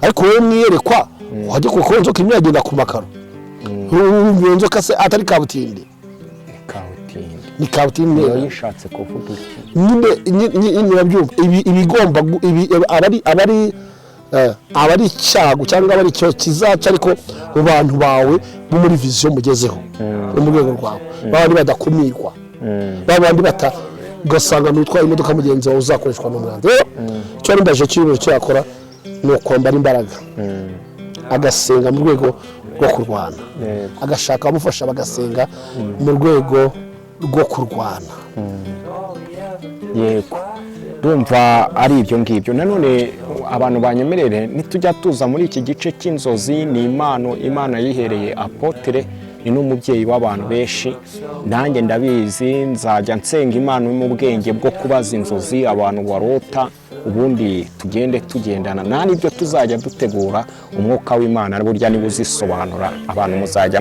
Ariko wowe mwiyerekwa wajya kuko inzoka irimo iragenda ku makaro, urumva iyo nzoka se atari kabutindi? Kabutindi. Ni kabutindi. Niyo yishatse kuvuga iki? Nyine urabyumva, ibi ibigomba ibi aba ari icyago cyangwa aba ari icyo kizaca, ariko mu bantu bawe bo muri vision mugezeho, bo mu rwego rwawe, babandi badakumirwa, babandi bata, ugasanga n'utwaye imodoka mugenzi wawe uzakoreshwa n'umwanzi. Rero icyo wari mbaje cy'ibintu, icyo yakora ni ukwambara imbaraga, agasenga mu rwego rwo kurwana, agashaka abamufasha bagasenga mu rwego rwo kurwana. Yego, ndumva ari ibyo ngibyo. Nanone abantu banyemerere, nitujya tuza muri iki gice cy'inzozi, ni impano Imana yihereye apôtre, ni n'umubyeyi w'abantu benshi. Nanjye ndabizi, nzajya nsenga Imana mu bwenge bwo kubaza inzozi abantu barota, ubundi tugende tugendana nta n'ibyo tuzajya dutegura. Umwuka w'Imana burya niba uzisobanura, abantu muzajya